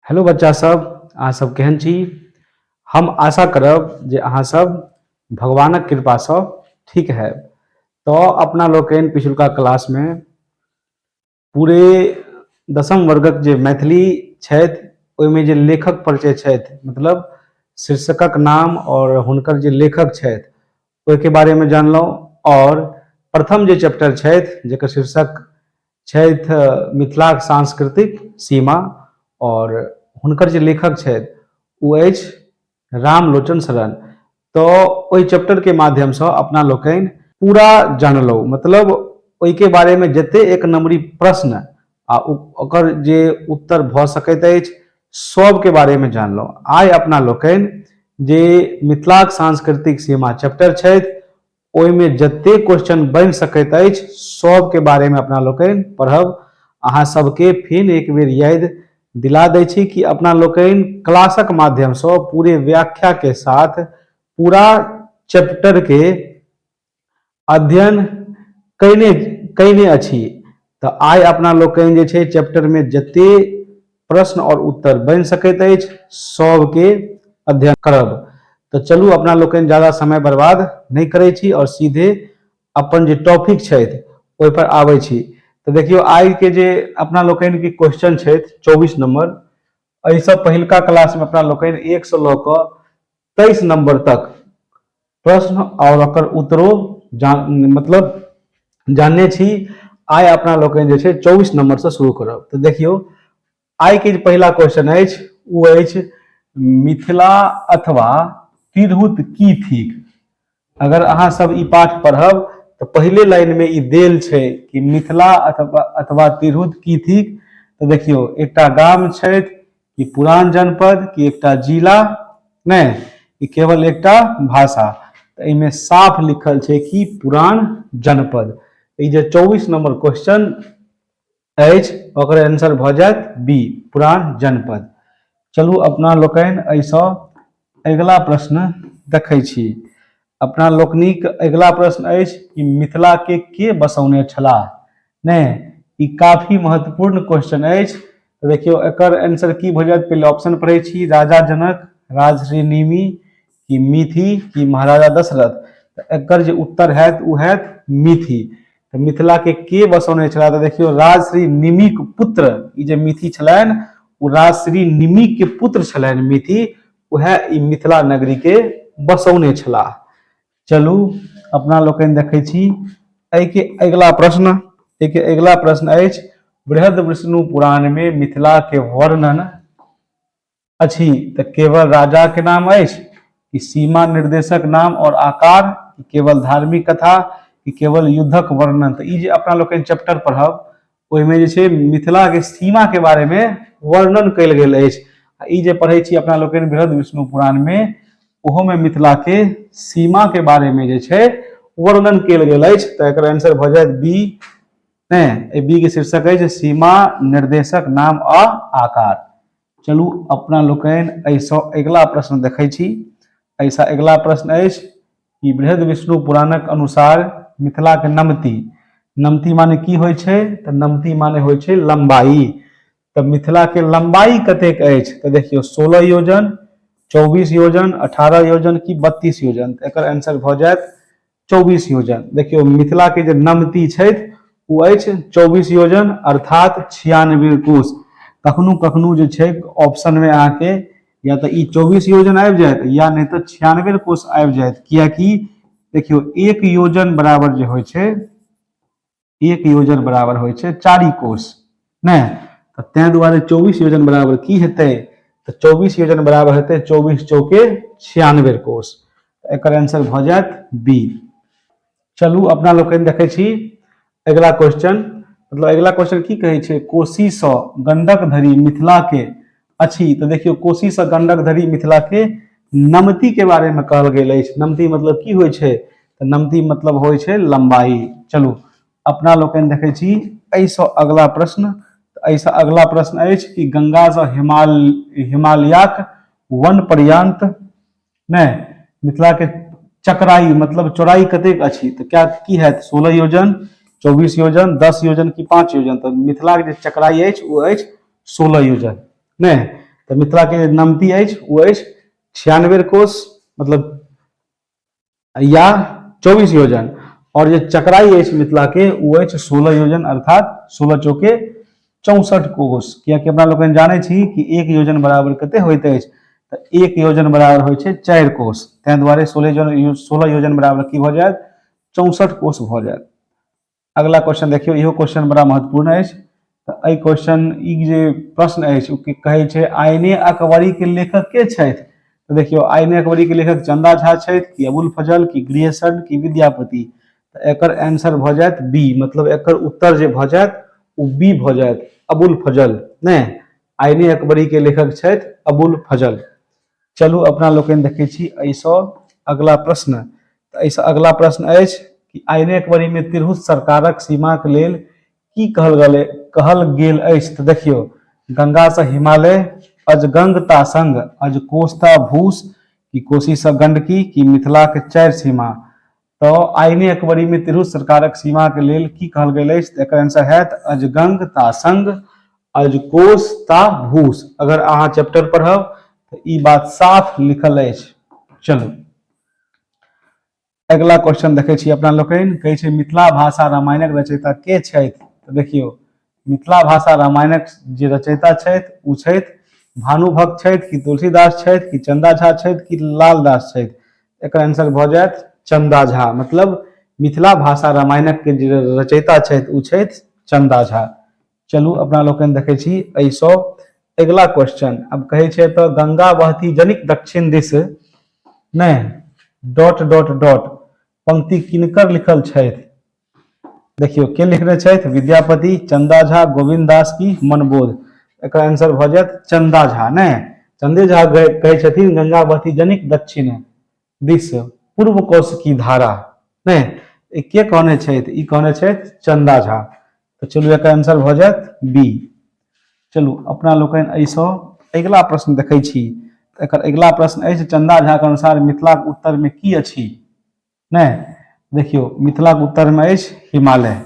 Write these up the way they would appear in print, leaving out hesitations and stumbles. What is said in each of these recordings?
Hello बच्चा सब, अहाँ सब केहन छी? हम आशा करब जे अहाँ सब भगवानक कृपासँ ठीक है। तऽ अपना लोकनि पिछुलका क्लासमे पूरे दसम वर्गक जे मैथिली छथि, ओहिमे जे लेखक परिचय छथि, मतलब शीर्षकक नाम आओर हुनकर जे लेखक छथि, ओहिके बारेमे जानलहुँ। आओर प्रथम जे चैप्टर छथि, जकर शीर्षक छथि मिथिलाक सांस्कृतिक सीमा, आओर हुनकर जे लेखक छथि ओ अछि रामलोचन शरण। तऽ ओहि चैप्टरके माध्यमसँ अपना लोकनि पूरा जानलहुँ, मतलब ओहिके बारेमे जते एक नम्बरी प्रश्न आ ओकर जे उत्तर भऽ सकैत अछि, सबके बारेमे जानलहुँ। आइ अपना लोकनि जे मिथिलाक सांस्कृतिक सीमा चैप्टर छथि, ओहिमे जते क्वेश्चन बनि सकैत अछि, सबके बारेमे अपना लोकनि पढ़ब। अहाँ सबके फेर एक बेर याद दिला दै छी कि अपना लोकनि क्लासक माध्यमसँ पूरे व्याख्याके साथ पूरा चैप्टरके अध्ययन कयने कयने अछि। तऽ आइ अपना लोकनि जे छै चैप्टरमे जते प्रश्न आओर उत्तर बनि सकैत अछि, सबके अध्ययन करब। तऽ चलू, अपना लोकनि ज्यादा समय बर्बाद नहि करै छी आओर सीधे अपन जे टॉपिक छथि, ओहिपर आबै छी। तऽ देखियौ, आइके जे अपना लोकनिके क्वेश्चन छथि 24 नंबर, एहिसँ पहिलका क्लासमे अपना लोकनि 1 सँ लऽ कऽ 23 नंबर तक प्रश्न आओर ओकर उत्तरो जान मतलब जानने छी। आइ अपना लोकनि जे छै 24 नंबरसँ शुरू करब। तऽ देखियौ, आइके जे पहिला क्वेश्चन अछि, ओ अछि मिथिला अथवा तिरहुत की थिक? अगर अहाँ सब ई पाठ पढ़ब तऽ पहिले लाइन मे ई देल छै कि मिथिला अथवा अथवा तिरहुत की थिक। तऽ देखियौ, एकटा गाम छथि कि पुरान जनपद कि एकटा जिला, नहि ई केवल एकटा भाषा? तऽ एहिमे साफ लिखल छै कि पुरान जनपद। ई जे 24 नंबर क्वेश्चन अछि, ओकर आंसर भऽ जायत बी, पुरान जनपद। चलू, अपना लोकनि एहिसँ अगिला प्रश्न देखै छी। अपना लोकनिक अगिला प्रश्न अछि कि मिथिला के के बसौने छलाह? नहि, ई काफी महत्वपूर्ण क्वेश्चन अछि। तऽ देखियौ, एकर आंसर की भऽ जायत? पहिले ऑप्शन पढ़ै छी। राजा जनक, राजश्री निमि, कि मिथि, कि महाराजा दशरथ? तऽ एकर जे उत्तर हैत, ओ हैत मिथि। तऽ मिथिला के के बसौने छलाह? तऽ देखियौ, राजश्री निमिक पुत्र ई जे मिथि छलनि, ओ राजश्री निमिक के पुत्र छलनि मिथि, उएह ई मिथिला नगरी के बसौने छलाह। चलू, अपना लोकनि देखै छी एहिके अगिला प्रश्न। एहिके अगिला प्रश्न अछि, बृहद विष्णु पुराण मे मिथिला के वर्णन अछि, तऽ केवल राजा के नाम अछि, कि सीमा निर्देशक नाम और आकार, कि केवल धार्मिक कथा, कि केवल युद्धक वर्णन? तऽ ई जे अपना लोकनि चैप्टर पढ़ब, ओहिमे जे छै मिथिलाके सीमाके बारेमे वर्णन कयल गेल अछि। आ ई जे पढ़ै छी अपना लोकनि बृहद विष्णु पुराणमे, ओहोमे मिथिलाके सीमाके बारेमे जे छै वर्णन कयल गेल अछि। तऽ एकर आंसर भऽ जायत बी। नहि, एहि बी के शीर्षक अछि सीमा निर्देशक नाम आ आकार। चलू, अपना लोकनि एहिसँ अगिला प्रश्न देखै छी। एहिसँ अगिला प्रश्न अछि कि बृहद विष्णु पुराणक अनुसार मिथिलाके नमती, नमती माने की होइ छै? तऽ नमती माने होइ छै लम्बाई। तऽ मिथिलाके लम्बाई कतेक अछि? तऽ देखियौ, 16 योजन, 24 योजन, 18 योजन कि 32 योजन? तऽ एकर आंसर भऽ जायत 24 योजन। देखियौ, मिथिला के जे नमती छथि, ओ अछि 24 योजन, अर्थात 96 कोस। कखनो कखनो जे छै ऑप्शन मे अहाँके या तऽ ई 24 योजन आबि जायत या नहि तऽ 96 कोस आबि जायत, कियाकि देखियौ, एक योजन बराबर जे होइ छै, एक योजन बराबर होइ छै 4 कोस, नहि? तऽ ताहि दुआरे 24 योजन बराबर की हेतै? तऽ 24 योजन बराबर हेतै 24 चौके 96 कोस। एकर आंसर भऽ जायत बी। चलू, अपना लोकनि देखै छी अगिला क्वेश्चन। मतलब अगिला क्वेश्चन की कहै छै? कोसीसँ गंडक धरि मिथिला के अछि। तऽ देखियौ, कोसीसँ गंडक धरि मिथिला के नमती के बारे में कहल गेल अछि। नमती मतलब की होइ छै? तऽ नमती मतलब होइ छै लम्बाई। चलू, अपना लोकनि देखै छी एहिसँ अगिला प्रश्न। एहिसँ अगिला प्रश्न अछि कि गंगासँ हिमालयाक वन पर्यंत नहि मिथिला के चकराई मतलब चौड़ाई कतेक अछि? तऽ क्या की हैत? 16 योजन, 24 योजन, 10 योजन कि 5 योजन? तऽ मिथिला के जे चकराई अछि, ओ अछि 16 योजन। नहि, तऽ मिथिला के जे नमती अछि ओ अछि 96 कोस, मतलब या 24 योजन। और जे चकराई अछि मिथिला के ओ अछि 16 योजन, अर्थात 16 चौके 64 कोस। कियाकि अपना लोकनि जानै छी कि एक योजन बराबर कते होइत अछि, तऽ एक योजन बराबर होइ छै 4 कोस, ताहि दुआरे 16 योजन बराबर की भऽ जायत, 64 कोस भऽ जायत। अगला क्वेश्चन देखियौ, इहो क्वेश्चन बड़ा महत्वपूर्ण अछि। तऽ एहि क्वेश्चन, ई जे प्रश्न अछि ओ की कहै छै, आईने अकबरी के लेखक के छथि? तऽ देखियौ, आईने अकबरी के लेखक चंदा झा छथि कि अबुल फजल कि ग्रियर्सन कि विद्यापति? तऽ एकर आंसर भऽ जायत बी, मतलब एकर उत्तर जे भऽ जायत ओ बी भऽ जायत, अबुल फजल। नहि, आईने अकबरी के लेखक छथि अबुल फजल। चलू अपना लोकनि देखै छी एहिसँ अगला प्रश्न। तऽ एहिसँ अगला प्रश्न अछि कि आईने अकबरी मे तिरहुत सरकारक सीमाक लेल की कहल गेलै, कहल गेल अछि? तऽ देखियौ, गंगा से हिमालय, अजगंगता संग अजकोस्ता भूस, कि कोसी से गंडकी, कि मिथिला के 4 सीमा। तऽ आईने अकबरी मे तिरहुत सरकारक सीमा के लेल की कहल गेल अछि? तऽ एकर आंसर हैत अजगंग ता संग अजकोश ता भूस। अगर अहाँ चैप्टर पढ़ब तऽ ई बात साफ लिखल अछि। चलू अगला क्वेश्चन देखै छी अपना लोकनि। कहै छै मिथिला भाषा रामायणक रचयिता के छथि? तऽ देखियौ, मिथिला भाषा रामायणक जे रचयिता छथि ओ छथि भानुभक्त छथि कि तुलसीदास छथि कि चंदा झा छथि कि लालदास छथि? एकर आंसर भऽ जायत चंदा झा, मतलब मिथिला भाषा रामायणक के जे रचयिता छथि ओ छथि चंदा झा। चलू अपना लोकनि देखै छी एहिसँ अगिला क्वेश्चन। अब कहै छै तऽ गंगा बहती जनिक दक्षिण दिस नहि डॉट डॉट डॉट पंक्ति किनकर लिखल छथि? देखियौ के लिखने छथि, विद्यापति, चंदा झा, गोविंद दास की मनबोध? एकर आंसर भऽ जायत चंदा झा। नहि, चंदे झा कहै छथिन गंगा बहती जनिक दक्षिण दिस पूर्व कोश की धारा। नहि, के कहने छथि? ई कहने छथि चंदा झा। तऽ चलू एकर आंसर भऽ जायत बी। चलू अपना लोकनि एहिसँ अगिला प्रश्न देखै छी। एकर अगिला प्रश्न अछि चंदा झा के अनुसार मिथिलाक उत्तर मे की अछि? नहि, देखियौ, मिथिलाक उत्तरमे अछि हिमालय।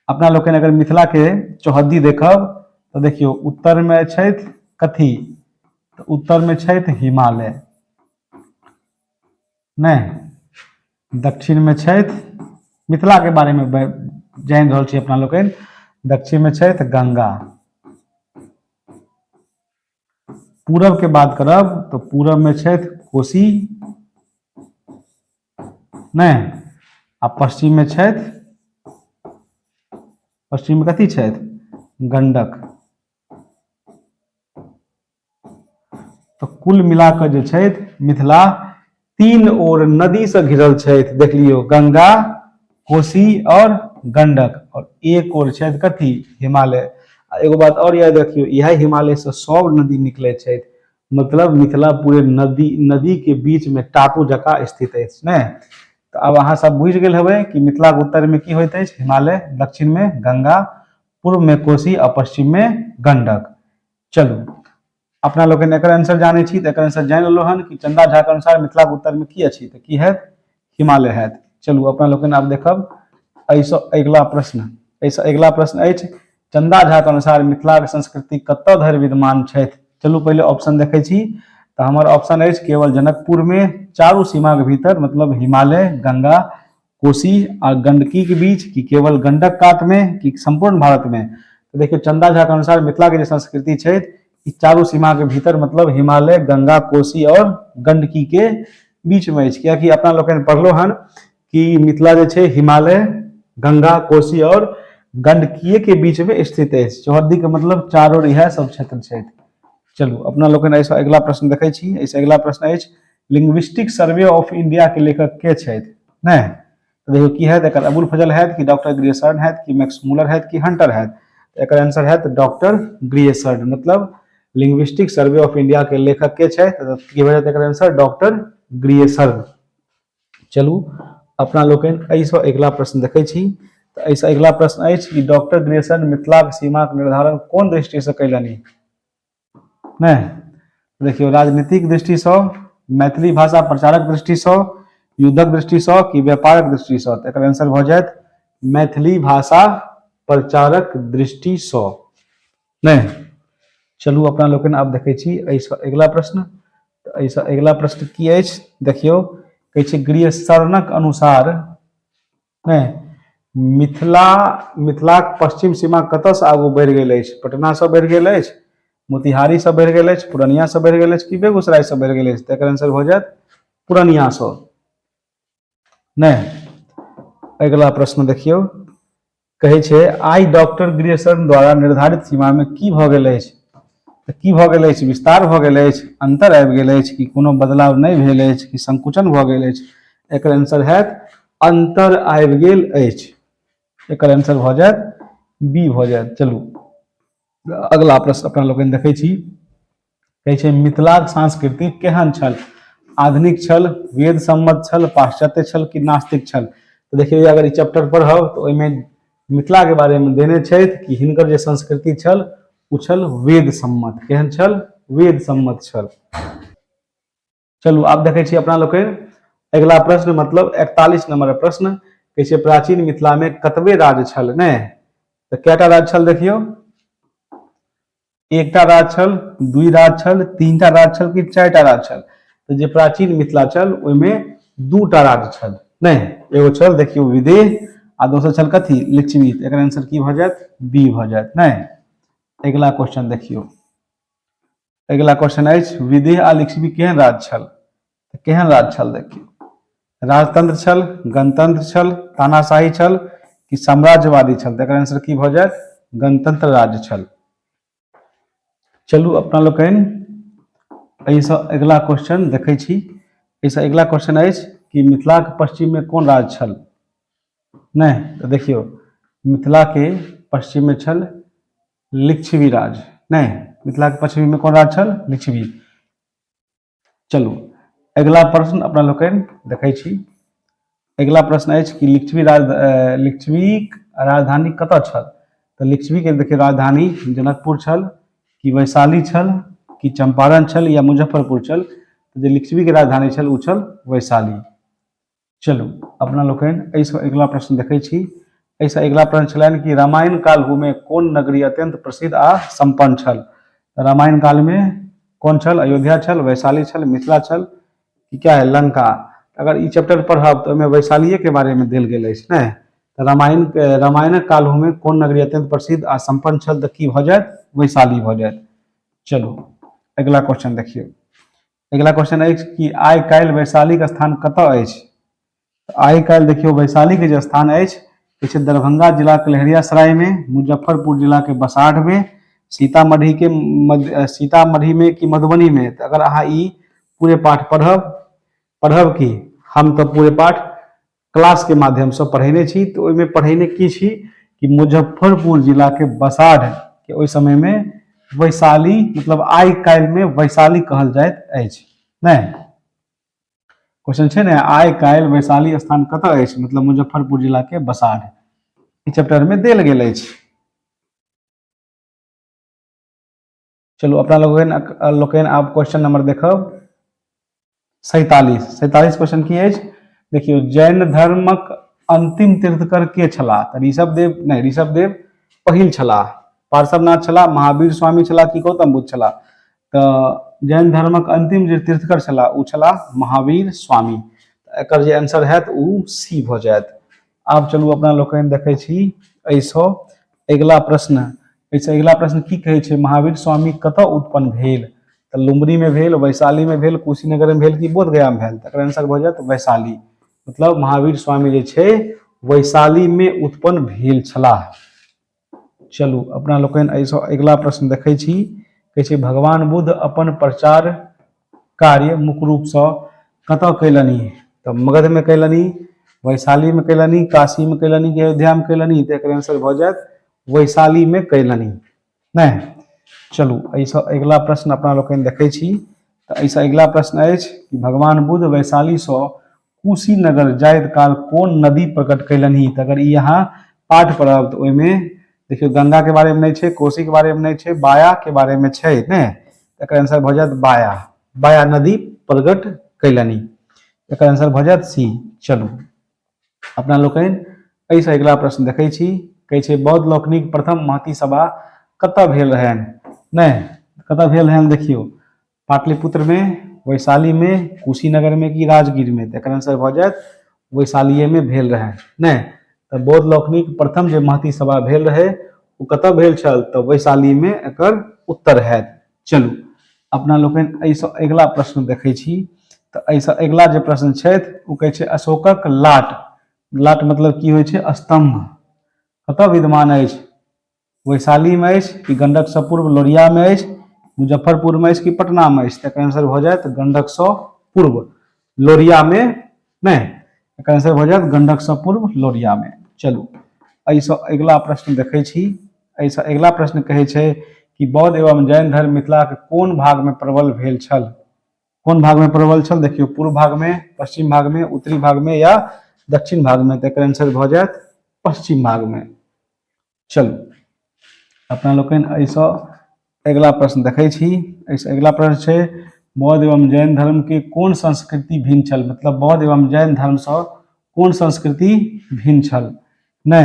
अपना लोकनि अगर मिथिलाके चौहद्दी देखब तऽ देखियौ उत्तरमे छथि कथी? तऽ उत्तरमे छथि हिमालय। नहि, दक्षिणमे छथि, मिथिलाके बारेमे जानि रहल छी अपना लोकनि, दक्षिणमे छथि गंगा। पूरब के बात करब तऽ पूरब में छथि कोसी, नहि, आ पश्चिम में छथि, पश्चिम में कथी छथि? गंडक। तऽ कुल मिला कऽ जे छथि मिथिला तीन ओर नदी से घिरल छथि। देख लियौ, गंगा, कोसी और गंडक, और एक ओर छथि कथी? हिमालय। आ एगो बात और याद रखियौ, इएह हिमालय से सब नदी निकले छथि, मतलब मिथिला पूरे नदी नदी के बीच में टापू जकाँ स्थित अछि। ने तऽ आब अहाँ सब बुझि गेल हेबै कि मिथिलाके उत्तर में की होइत अछि? हिमालय, दक्षिण में गंगा, पूर्व में कोसी आ पश्चिम में गंडक। चलू अपना लोकनि एकर आंसर जानै छी, तऽ एकर आंसर जानि लेलहुँ हन कि चंदा झा के अनुसार मिथिलाके उत्तरमे की अछि, तऽ की हैत? हिमालय हैत। चलू अपना लोकनि आब देखब एहिसँ अगिला प्रश्न। एहिसँ अगिला प्रश्न अछि चंदा झा के अनुसार मिथिलाक संस्कृति कतऽ धरि विद्यमान छथि? चलू पहिले ऑप्शन देखै छी। तऽ हमर ऑप्शन अछि केवल जनकपुरमे, चारू सीमाके भीतर, मतलब हिमालय, गंगा, कोसी आ गंडकी के बीच, कि केवल गंडक कात में, कि संपूर्ण भारत में। तो देखियो चंदा झा के अनुसार मिथिला के जे संस्कृति छै ई चारू सीमा के भीतर, मतलब हिमालय, गंगा, कोसी और गंडकी के बीच में अछि। कियाकि अपना लोकनि पढ़लो हन कि मिथिला जे छै हिमालय, गंगा, कोसी और गंडकीय के बीच में स्थित अछि। चौहद्दी के मतलब चारों ओर इएह सब क्षेत्र छथि। चलू अपना लोकनि एहिसँ अगिला प्रश्न देखै छी। एहिसँ अगिला प्रश्न अछि लिंग्विस्टिक सर्वे ऑफ इंडिया के लेखक के छथि? नहि, तऽ देखियौ की हैत एकर, अबुल फजल हैत कि डॉक्टर ग्रियर्सन हैत कि मैक्स मूलर हैत कि हंटर हैत? तऽ एकर आंसर हैत डॉक्टर ग्रियर्सन, मतलब लिंग्विस्टिक सर्वे ऑफ इंडिया के लेखक के छथि? तऽ की भऽ जायत एकर आंसर? Doctor Grierson. चलू अपना लोकनि एहिसँ अगिला प्रश्न देखै छी। तऽ एहिसँ अगिला प्रश्न अछि कि डॉक्टर ग्रियर्सन मिथिलाक सीमाक निर्धारण कोन दृष्टिसँ कयलनि? नहि, देखियौ, राजनीतिक दृष्टिसँ, मैथिली भाषा प्रचारक दृष्टिसँ, युद्धक दृष्टिसँ कि व्यापारक दृष्टिसँ? तऽ एकर आंसर भऽ जायत मैथिली भाषा प्रचारक दृष्टिसँ। नहि, चलू अपना लोकनि आब देखै छी एहिसँ अगिला प्रश्न। तऽ एहिसँ अगिला प्रश्न की अछि देखियौ, कहै छै ग्रियर्सनक अनुसार नहि मिथिला मिथिलाक पश्चिम सीमा कतयसँ आगू बढ़ि गेल अछि? पटनासँ बढ़ि गेल अछि, मोतिहारीसँ बढ़ि गेल अछि, पूर्णियासँ बढ़ि गेल अछि कि बेगूसरायसँ बढ़ि गेल अछि? तऽ एकर आंसर भऽ जायत पूर्णियासँ। नहि, अगिला प्रश्न देखियौ, कहै छै आइ डॉक्टर ग्रियर्सन द्वारा निर्धारित सीमामे की भऽ गेल अछि? तऽ की भऽ गेल अछि? विस्तार भऽ गेल अछि, अन्तर आबि गेल अछि कि कोनो बदलाव नहि भेल अछि कि संकुचन भऽ गेल अछि? एकर आंसर हैत अन्तर आबि गेल अछि। एकर आंसर भऽ जायत बी भऽ जायत। चलू अगला प्रश्न अपना लोकनि देखै छी। कहै छै मिथिलाक संस्कृति केहन छल? आधुनिक छल, वेद सम्मत छल, पाश्चात्य छल कि नास्तिक छल? तऽ देखियौ, अगर ई चैप्टर पढ़ब तऽ ओहिमे मिथिलाके बारेमे देने छथि कि हिनकर जे संस्कृति छल ओ छल वेद सम्मत। केहन छल? वेद सम्मत छल। चलू आब देखै छी अपना लोकनि अगिला प्रश्न, मतलब 41 नंबर प्रश्न। कहै छै प्राचीन मिथिला में कतबे राज्य छल? नहि, तऽ कएटा राज्य छल? देखियौ, एकटा राज्य छल, दुई राज्य छल, तीनटा राज्य छल कि चारिटा राज्य छल? तऽ जे प्राचीन मिथिला छल ओहिमे दूटा राज्य छल। नहि, एगो छल देखियौ विदेह आ दोसर छल कथी? लिच्छवी। एकर आंसर की भऽ जायत? बी भऽ जायत। नहि, अगिला क्वेश्चन देखियौ। अगिला क्वेश्चन अछि विदेह आ लिच्छवी केहन राज्य छल? केहन राज्य छल? देखियौ, राजतंत्र छल, गणतंत्र छल, तानाशाही छल कि साम्राज्यवादी छल? तऽ एकर आंसर की भऽ जायत? गणतंत्र राज्य छल। चलू अपना लोकनि एहिसँ अगिला क्वेश्चन देखै छी। एहिसँ अगिला क्वेश्चन अछि कि मिथिलाक पश्चिममे कोन राज्य छल? नहि, तऽ देखियौ, मिथिलाके पश्चिममे छल लिच्छवी राज। नहि, मिथिलाके पश्चिममे कोन राज छल? लिच्छवी। चलू अगिला प्रश्न अपना लोकनि देखै छी। अगिला प्रश्न अछि कि लिच्छवी राज लिच्छवीक राजधानी कतऽ छल? तऽ लिच्छवीके देखियौ राजधानी जनकपुर छल कि वैशाली छल कि चंपारण छल या मुजफ्फरपुर छल? तऽ जे लिच्छवीके राजधानी छल ओ छल वैशाली। चलू अपना लोकनि एहिसँ अगिला प्रश्न देखै छी। एहिसँ अगिला प्रश्न छलनि कि रामायण कालहुमे कोन नगरी अत्यंत प्रसिद्ध आ सम्पन्न छल? रामायण कालमे कोन छल? अयोध्या छल, वैशाली छल, मिथिला छल कि क्या है लंका? अगर ई चैप्टर पढ़ब तऽ ओहिमे वैशालिएके बारेमे देल गेल अछि। नहि, तऽ रामायणक कालहुमे कोन नगरी अत्यंत प्रसिद्ध आ सम्पन्न छल? तऽ की भऽ जायत? वैशाली भऽ जायत। चलू अगिला क्वेश्चन देखियौ। अगिला क्वेश्चन अछि कि आइ काल्हि वैशालीके स्थान कतऽ अछि? आइ काल्हि देखियौ वैशालीके जे स्थान अछि से छै दरभंगा जिलाके लहेरियासरायमे, मुजफ्फरपुर जिलाके बसाढ़मे, सीतामढ़ीके मध्य सीतामढ़ीमे कि मधुबनीमे? तऽ अगर अहाँ ई पूरे पाठ पढ़ब, पढ़ब की, हम तऽ पूरे पाठ क्लासके माध्यमसँ पढ़ेने छी, तऽ ओहिमे पढ़ेने की छी कि मुजफ्फरपुर जिलाके बसाढ़के ओहि समयमे वैशाली, मतलब आइ काल्हिमे वैशाली कहल जाइत अछि। नहि, क्वेश्चन छै ने, आइ काल्हि वैशाली स्थान कतऽ अछि? मतलब मुजफ्फरपुर जिलाके बसाढ़, ई चैप्टरमे देल गेल अछि। चलू अपना लोकनि लोकनि आब क्वेश्चन नंबर देखब 47। 47 क्वेश्चन की अछि देखियौ, जैन धर्मक अंतिम तीर्थकर के छलाह? तऽ ऋषभ देव नहि, ऋषभ देव पहिल छलाह, पार्श्वनाथ छलाह, महावीर स्वामी छलाह कि गौतम बुद्ध छलाह? तऽ जैन धर्मक अंतिम जे तीर्थकर छलाह ओ छलाह महावीर स्वामी। एकर जे आंसर हैत ओ सी भऽ जायत। आब चलू अपना लोकनि देखै छी एहिसँ अगिला प्रश्न। एहिसँ अगिला प्रश्न की कहै छै? महावीर स्वामी कतऽ उत्पन्न भेल? तऽ लुम्बिनीमे भेल, वैशालीमे भेल, कुशीनगरमे भेल कि बोधगयामे भेल? तकर आंसर भऽ जायत वैशाली। मतलब महावीर स्वामी जे छै वैशालीमे उत्पन्न भेल छलाह। चलू अपना लोकनि एहिसँ अगिला प्रश्न देखै छी। कहै छै भगवान बुद्ध अपन प्रचार कार्य मुख्य रूपसँ कतऽ कयलनि? तऽ मगधमे कयलनि, वैशालीमे कयलनि, काशीमे कयलनि कि अयोध्यामे कयलनि? तऽ एकर आंसर भऽ जायत वैशालीमे कयलनि। नहि, चलू एहिसँ अगिला प्रश्न अपना लोकनि देखै छी। तऽ एहिसँ अगिला प्रश्न अछि कि भगवान बुद्ध वैशालीसँ कुशीनगर जाइत काल कोन नदी प्रकट कयलनि? तऽ अगर ई अहाँ पाठ पढ़ब तऽ ओहिमे देखियौ गंगाके बारेमे नहि छै, कोसीके बारेमे नहि छै, बायाके बारेमे छै। नहि, एकर आंसर भऽ जायत बाया। बाया नदी प्रकट कयलनि, एकर आंसर भऽ जायत सी। चलू अपना लोकनि एहिसँ अगिला प्रश्न देखै छी। कहै छै बौद्ध लोकनिक प्रथम महती सभा कतऽ भेल रहनि? नहि, कतऽ भेल रहनि देखियौ, पाटलिपुत्र में, वैशाली में, कुशीनगर में कि राजगीर में? तऽ एकर आंसर भऽ जायत वैशालीए में भेल रहै। नहि तऽ बौद्ध लोकनिक प्रथम जे महती सभा भेल रहै ओ कतऽ भेल छल? तऽ वैशाली में एकर उत्तर हैत। चलू अपना लोकनि एहिसँ अगिला प्रश्न देखै छी। तऽ एहिसँ अगिला जे प्रश्न छथि ओ कहै छै अशोकक लाट, लाट मतलब की होइ छै? स्तंभ कतऽ विद्यमान अछि? वैशालीमे अछि कि गंडकसँ पूर्व लोरियामे अछि, मुजफ्फरपुरमे अछि कि पटनामे अछि? तऽ एकर आंसर भऽ जायत गंडकसँ पूर्व लोरियामे। नहि, एकर आंसर भऽ जायत गंडकसँ पूर्व लोरियामे। चलू एहिसँ अगिला प्रश्न देखै छी। एहिसँ अगिला प्रश्न कहै छै कि बौद्ध एवं जैन धर्म मिथिलाक कोन भागमे प्रबल भेल छल? कोन भागमे प्रबल छल? देखियौ, पूर्व भागमे, पश्चिम भागमे, उत्तरी भागमे या दक्षिण भागमे? तऽ एकर आंसर भऽ जायत पश्चिम भागमे। चलू अपना लोकनि एहिसँ अगिला प्रश्न देखै छी। एहिसँ अगिला प्रश्न छै बौद्ध एवं जैन धर्म के कोन संस्कृति भिन्न छल? मतलब बौद्ध एवं जैन धर्मसँ कोन संस्कृति भिन्न छल? नहि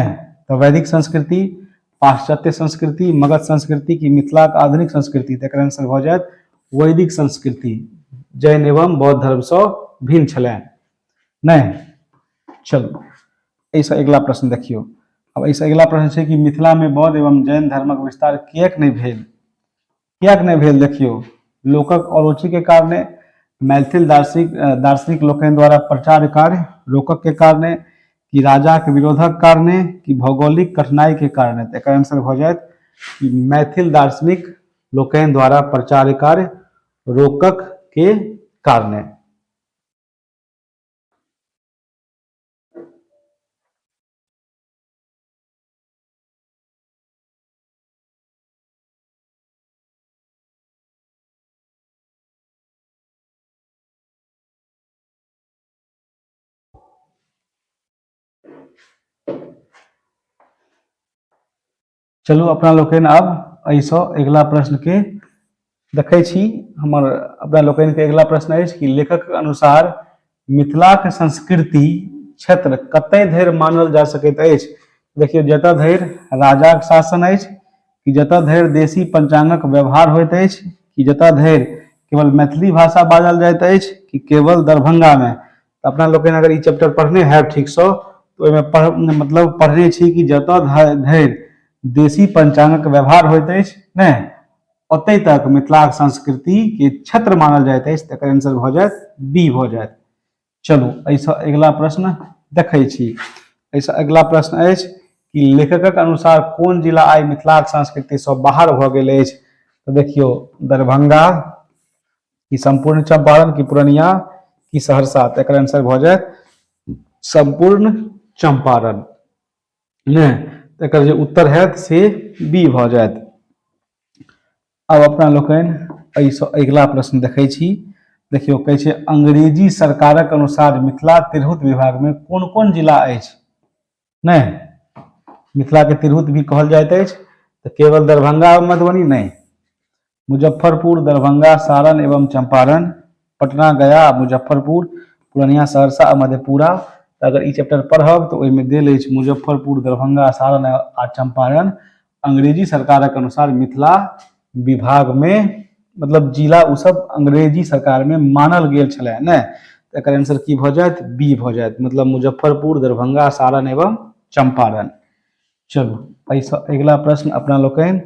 तऽ वैदिक संस्कृति, पाश्चात्य संस्कृति, मगध संस्कृति कि मिथिलाक आधुनिक संस्कृति? तऽ एकर आंसर भऽ जायत वैदिक संस्कृति जैन एवं बौद्ध धर्मसँ भिन्न छलनि। नहि, चलू एहिसँ अगिला प्रश्न देखियौ। आब एहिसँ अगिला प्रश्न छै कि मिथिलामे बौद्ध एवं जैन धर्मक विस्तार किएक नहि भेल? किएक नहि भेल? देखियौ, लोकक अरुचिके कारणे, मैथिल दार्शनिक दार्शनिक लोकनि द्वारा प्रचार कार्य रोकक के कारणे, कि राजाक विरोधक कारणे, कि भौगोलिक कठिनाई के कारणे? तऽ एकर आंसर भऽ जायत कि मैथिल दार्शनिक लोकनि द्वारा प्रचार कार्य रोकक के कारणे। चलू अपना लोकनि आब एहिसँ अगिला प्रश्नके देखै छी। हमर अपना लोकनिके अगिला प्रश्न अछि कि लेखकक अनुसार मिथिलाक संस्कृति क्षेत्र कतय धरि मानल जा सकैत अछि? देखियौ, जतय धरि राजाक शासन अछि, कि जतय धरि देशी पंचांगक व्यवहार होइत अछि, कि जतय धरि केवल मैथिली भाषा बाजल जाइत अछि, कि केवल दरभंगामे? तऽ अपना लोकनि अगर ई चैप्टर पढ़ने हैब ठीकसँ तऽ ओहिमे पढ़ मतलब पढ़ने छी कि जतय धरि देशी पंचांगक व्यवहार होइत अछि, नहि, ओतहि तक मिथिलाक संस्कृतिके क्षेत्र मानल जाइत अछि। तकर आंसर भऽ जायत बी भऽ जायत। चलू एहिसँ अगिला प्रश्न देखै छी। एहिसँ अगिला प्रश्न अछि कि लेखकक अनुसार कोन जिला आइ मिथिलाक संस्कृतिसँ बाहर भऽ गेल अछि? तऽ देखियौ, दरभंगा कि सम्पूर्ण चंपारण कि पूर्णिया कि सहरसा? तऽ एकर आंसर भऽ जायत सम्पूर्ण चंपारण। नहि, तऽ एकर जे उत्तर हैत से बी भऽ जायत। आब अपना लोकनि एहिसँ अगिला प्रश्न देखै छी। देखियौ, कहै छै अंग्रेजी सरकारक अनुसार मिथिला तिरहुत विभागमे कोन कोन जिला अछि? नहि, मिथिलाके तिरहुत भी कहल जाइत अछि। तऽ केवल दरभंगा आ मधुबनी नहि, मुजफ्फरपुर, दरभंगा, सारण एवं चंपारण, पटना, गया, मुजफ्फरपुर, पूर्णिया, सहरसा आ मधेपुरा। तऽ अगर ई चैप्टर पढ़ब तऽ ओहिमे देल अछि मुजफ्फरपुर, दरभंगा, सारण आ चंपारण अंग्रेजी सरकारक अनुसार मिथिला विभागमे, मतलब जिला ओ सब अंग्रेजी सरकारमे मानल गेल छलै। ने तऽ एकर आंसर की भऽ जायत? बी भऽ जायत, मतलब मुजफ्फरपुर, दरभंगा, सारण एवं चंपारण। चलू एहिसँ अगिला प्रश्न अपना लोकनि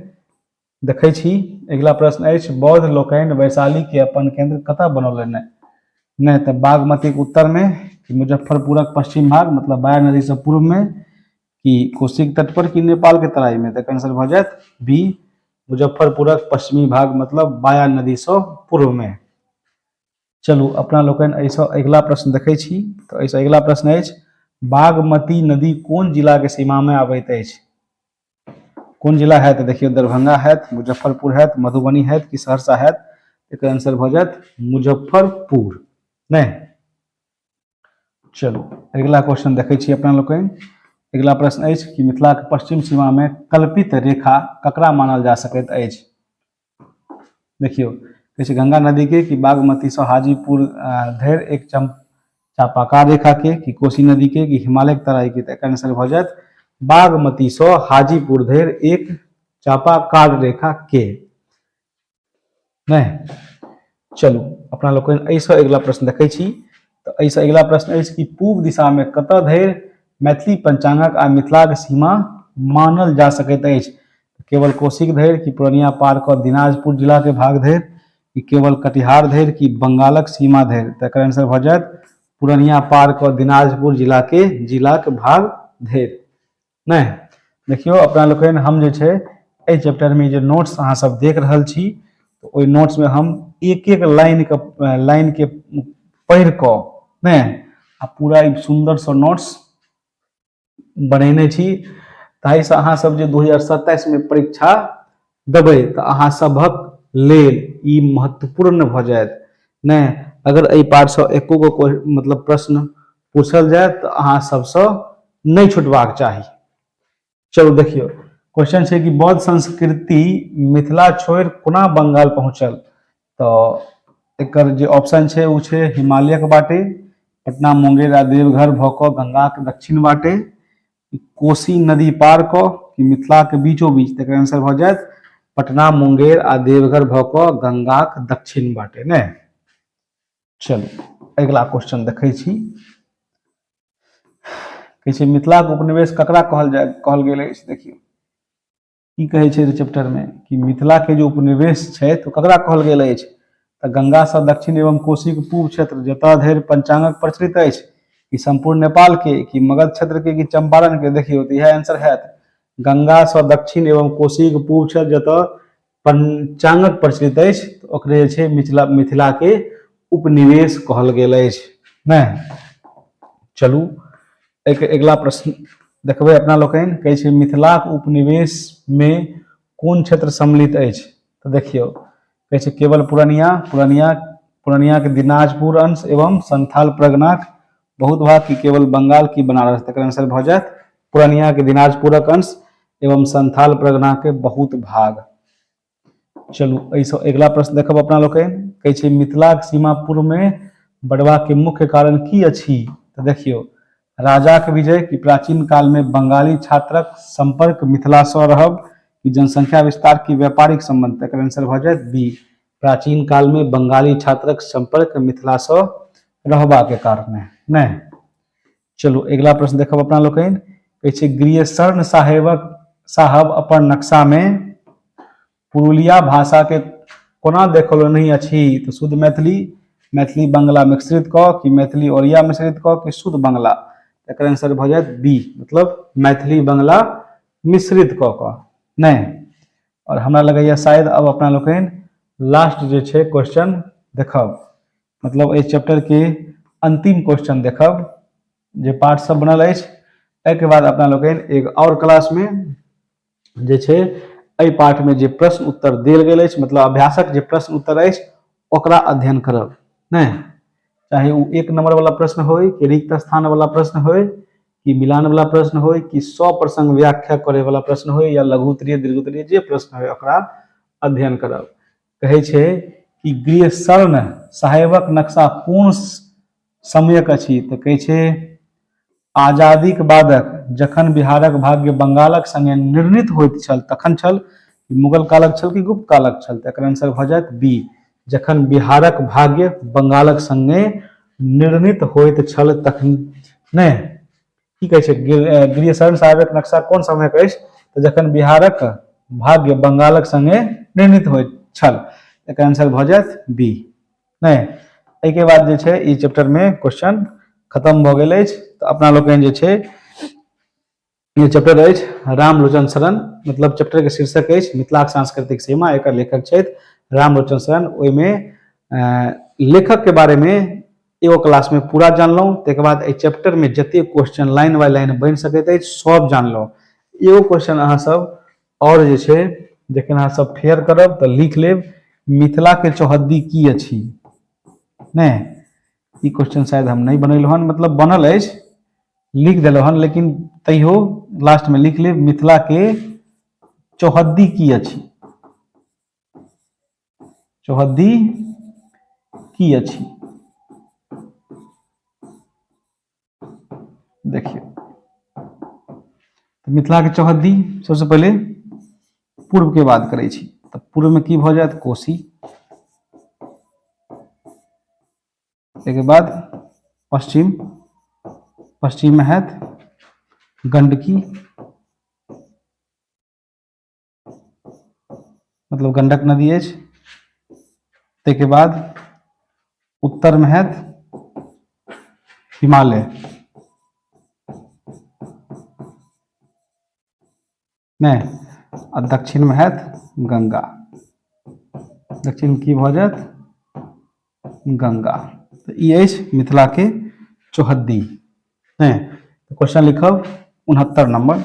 देखै छी। अगिला प्रश्न अछि बौद्ध लोकनि वैशाली के अपन केंद्र कतऽ बनौलनि? नहि, तऽ बागमतीक उत्तरमे, कि मुजफ्फरपुरक पश्चिम भाग मतलब बाया नदीसँ पूर्वमे, कि कोसीक तट पर, कि नेपाल के तराई में? तऽ आंसर भऽ जायत बी, मुजफ्फरपुरक पश्चिमी भाग मतलब बाया नदीसँ पूर्व में। चलू अपना लोकनि एहिसँ अगिला प्रश्न देखै छी। तऽ एहिसँ अगिला प्रश्न अछि बागमती नदी कोन जिलाके सीमामे आबैत अछि? कोन जिला हैत? देखियौ, दरभंगा हैत, मुजफ्फरपुर हैत, मधुबनी हैत कि सहरसा हैत? एकर आंसर भऽ जायत मुजफ्फरपुर। नहि, चलू अगिला क्वेश्चन देखै छी अपना लोकनि। अगिला प्रश्न अछि कि मिथिलाक पश्चिम सीमामे कल्पित रेखा ककरा मानल जा सकैत अछि? देखियौ, कहै छै गंगा नदी के, कि बागमती से हाजीपुर धरि एक चापाकार रेखा के, कि कोसी नदी के, कि हिमालय के तराई के? तऽ एकर आंसर भऽ जायत बागमती से हाजीपुर धरि एक चापाकार रेखा के। नहि। चलू अपना लोकनि एहिसँ अगिला प्रश्न देखै छी। तऽ एहिसँ अगिला प्रश्न अछि कि पूब दिशामे कतऽ धरि मैथिली पंचांगक आ मिथिलाक सीमा मानल जा सकैत अछि? केवल कोशीक धरि कि पूर्णिया पार कऽ दिनाजपुर जिलाके भाग धरि कि केवल कटिहार धरि कि बंगालक सीमा धरि? तऽ एकर आंसर भऽ जायत पूर्णिया पार कऽ दिनाजपुर जिलाके जिलाक भाग धरि। नहि, देखियौ अपना लोकनि, हम जे छै एहि चैप्टरमे जे नोट्स अहाँ सब देख रहल छी, तऽ ओहि नोट्समे हम एक एक लाइनके लाइनके पढ़ि कऽ नहि आ पूरा एक सुन्दरसँ नोट्स बनेने छी, ताहिसँ अहाँ सब जे 2027मे परीक्षा देबै तऽ अहाँ सभक लेल ई महत्वपूर्ण भऽ जायत। नहि, अगर एहि पाठसँ एको गो मतलब प्रश्न पूछल जाय तऽ अहाँ सबसँ नहि छुटबाक चाही। चलू देखियौ, क्वेश्चन छै कि बौद्ध संस्कृति मिथिला छोड़ि कोना बंगाल पहुँचल? तऽ एकर जे ऑप्शन छै ओ छै हिमालयक बाटे, पटना, मुंगेर आ देवघर भऽ कऽ गंगाक दक्षिण बाटे, कोसी नदी पार कऽ कि मिथिलाके बीचो बीच। तकर आंसर भऽ जायत पटना, मुंगेर आ देवघर भऽ कऽ गंगाक दक्षिण बाटे। नहि, चलू अगिला क्वेश्चन देखै छी। कहै छै मिथिलाक उपनिवेश ककरा कहल जाय कहल गेल अछि? देखियौ की कहै छै चैप्टर मे कि मिथिला के जे उपनिवेश छै तऽ ककरा कहल गेल अछि? तऽ गंगा सँ दक्षिण एवं कोशीक पूब क्षेत्र जतऽ धरि पंचांगक प्रचलित अछि, कि सम्पूर्ण नेपाल के, कि मगध क्षेत्र के, कि चंपारण के? देखियौ तऽ इएह आंसर हैत, गंगा सँ दक्षिण एवं कोशीक पूब क्षेत्र जतऽ पंचांगक प्रचलित अछि, तऽ ओकरे जे छै मिथिला मिथिला के उपनिवेश कहल गेल अछि। नहि, चलू एहिके अगिला प्रश्न देखबै अपना लोकनि। कहै छै मिथिलाक उपनिवेशमे कोन क्षेत्र सम्मिलित अछि? तऽ देखियौ, कहै छै केवल पूर्णिया, पूर्णिया पूर्णियाके दिनाजपुर अंश एवं संथाल परगनाक बहुत भाग, कि केवल बंगाल, की बनारस? तकर आंसर भऽ जायत पूर्णियाके दिनाजपुरक अंश एवं संथाल परगनाके बहुत भाग। चलू एहिसँ अगिला प्रश्न देखब अपना लोकनि। कहै छै मिथिलाक सीमा पूर्वमे बढ़बाक मुख्य कारण की अछि? तऽ देखियौ, राजाक विजय, कि प्राचीन कालमे बंगाली छात्रक संपर्क मिथिलासँ रहब, कि जनसंख्या विस्तार, कि व्यापारिक संबंध? तकर आंसर भऽ जायत बी, प्राचीन कालमे बंगाली छात्रक संपर्क मिथिलासँ रहबाक कारणे। नहि, चलू अगिला प्रश्न देखब अपना लोकनि। कहै छै ग्रियसर्ण साहेबक साहब अपन नक्शामे पुरुलिया भाषाके कोना देखौलनि अछि? तऽ शुद्ध मैथिली, मैथिली बंगला मिश्रित कऽ, कि मैथिली ओरिया मिश्रित कऽ, कि शुद्ध बंगला? एकर आंसर भऽ जायत बी, मतलब मैथिली बंगला मिश्रित कऽ कऽ। नहि, आओर हमरा लगैए शायद अब अपना लोकनि लास्ट जे छै क्वेश्चन देखब, मतलब एहि चैप्टरके अंतिम क्वेश्चन देखब जे पार्ट सब बनल अछि। एहिके बाद अपना लोकनि एक आओर क्लासमे जे छै एहि पाठमे जे प्रश्न उत्तर देल गेल अछि, मतलब अभ्यासक जे प्रश्न उत्तर अछि, ओकरा अध्ययन करब। नहि, चाहे ओ एक नंबर वाला प्रश्न होय, कि रिक्त स्थान वाला प्रश्न होय, कि मिलान वाला प्रश्न होय, कि सौ प्रसंग व्याख्या करे वाला प्रश्न होय, या लघु उत्तरीय, दीर्घ उत्तरीय, जे प्रश्न होय ओकरा अध्ययन करब। कहै छै कि गृहशरण साहेबक नक्शा कोन समयक अछि? तऽ कहै छै आजादीक बादक, जखन बिहारक भाग्य बंगालक संगे निर्णीत होइत छल तखन छल, कि मुगल कालक छल, कि गुप्त कालक छल? तऽ एकर आंसर भऽ जायत बी, जखन बिहारक भाग्य बंगालक संगे निर्णीत होइत छल तखन। नहि, की कहै छै गृहशरण साहेबक नक्शा कोन समयक अछि? तऽ जखन बिहारक भाग्य बंगालक संगे निर्णीत होइत छल, एकर आंसर भऽ जायत बी। नहि, एहिके बाद जे छै ई चैप्टरमे क्वेश्चन खतम भऽ गेल अछि। तऽ अपना लोकनि जे छै ई चैप्टर अछि रामलोचन शरण, मतलब चैप्टरके शीर्षक अछि मिथिलाक सांस्कृतिक सीमा, एकर लेखक छथि रामलोचन शरण। ओहिमे लेखकके बारेमे एगो क्लासमे पूरा जानलहुँ। ताहिके बाद एहि चैप्टरमे जतेक क्वेश्चन लाइन बाय लाइन बनि सकैत अछि सब जानलहुँ। एगो क्वेश्चन अहाँ सब आओर जे छै जखन अहाँ सब फेयर करब तऽ लिख लेब, मिथिलाके चौहद्दी की अछि? नहि, ई क्वेश्चन शायद हम नहि बनेलहुँ हन, मतलब बनल अछि, लिख देलहुँ हन, लेकिन तैयो लास्टमे लिख लेब, मिथिलाके चौहद्दी की अछि? चौहद्दी की अछि? देखियौ, तऽ मिथिलाके चौहद्दी सबसँ पहिले पूर्वके बात करै छी, तऽ पूर्वमे की भऽ जायत? कोसी। ताहिके बाद पश्चिम, पश्चिममे हैत गंडकी, मतलब गंडक नदी अछि। ताहिके बाद उत्तरमे हैत हिमालय, नहि, आ दक्षिणमे हैत गंगा। दक्षिण की भऽ जायत? गंगा। तऽ ई अछि मिथिलाके चौहद्दी। नहि, क्वेश्चन लिखब 69 नंबर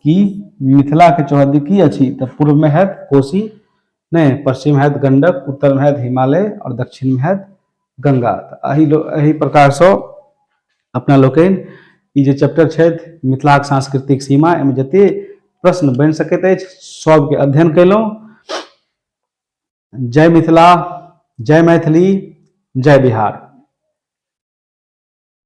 कि मिथिलाके चौहद्दी की अछि? तऽ पूर्वमे हैत कोसी, नहि, पश्चिम हैत गंडक, उत्तरमे हैत हिमालय आओर दक्षिणमे हैत गंगा। तऽ एहि एहि प्रकारसँ अपना लोकनि ई जे चैप्टर छथि मिथिलाक सांस्कृतिक सीमा, एहिमे जते प्रश्न बनि सकैत अछि सबके अध्ययन कयलहुँ। जय मिथिला, जय मैथिली, जय बिहार।